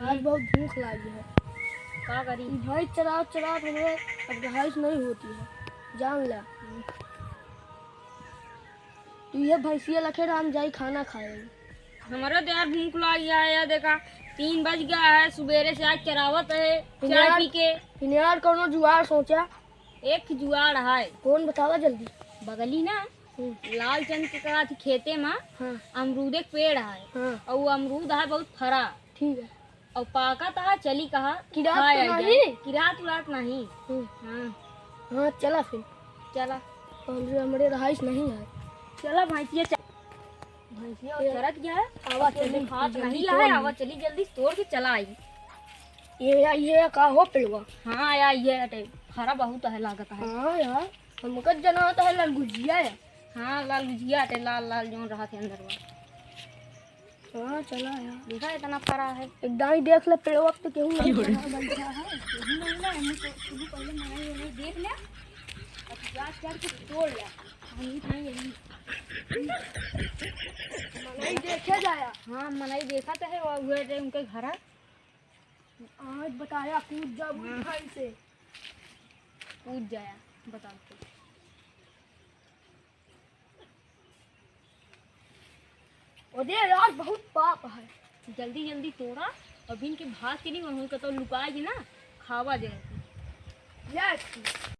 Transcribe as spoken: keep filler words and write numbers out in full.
आज बहुत भूख लागी है। का करी? ई भैंस चरावत चरावत हमरे अब रहाइश नहीं होती है, जान ला। तू ये भैंसिया लखे राम जाई खाना खाए। हमरो तो यार भूख लागी है, यार देखा तीन बज गया है, सुबेरे से आज चरावत है, चाय यार, पी के। फिर यार कौनो जुगाड़ सोचा। एक जुगाड़ है। कौन, बतावा जल्दी। बगली ना, हम्म। लालचंद के कहा थी खेते में हाँ। अमरूदे के पेड़ है। हाँ। और वो अमरूद है बहुत फरा। ठीक है। और पाका तहा चली कहा किरात खाए तो आई नहीं? जाए। किरात उरात नहीं। हम्म। हाँ। हाँ, चला फिर। चला। हमरे, हमरे रहाइश नहीं है। चला भैंसिया चल। भैंसिया ये चरत गया है। आवा अब चली, खात जल्दी नहीं तोड़ है, ली। आवा चली जल्दी तोड़ के चला आई। ये, ये का हो पेड़वा? हाँ, या ये हटे। फरा बहुत है लागत है। हाँ यार, हमका जनात है लाल गुजिया है। हाँ, लाल गुजिया हटे, लाल लाल जौन रहा थे अंदर में। हाँ, चला यार। देखा, इतना फरा है। एक दाई देख ले, पेड़वा पे केहू नहीं बैठा है। केहू नहीं ना, हमने तो शुरू पहले मनई वनई देख ले, अब जा चढ़ के तोड़ ले। हम नहीं खाएंगे, नहीं। मनई देखे जाया। हाँ, मनई देखा तो है, वो हुए थे उनके घर। आज बताया, कूद जा हाँ। ऊंचाई से। कूद जाया, बताओ तो। अरे यार, बहुत पाप है। जल्दी जल्दी तोड़ा, अभी इनके भाग के नहीं, वहीं कतौ लुकाए के ना खावा जाए। ले अच्छी।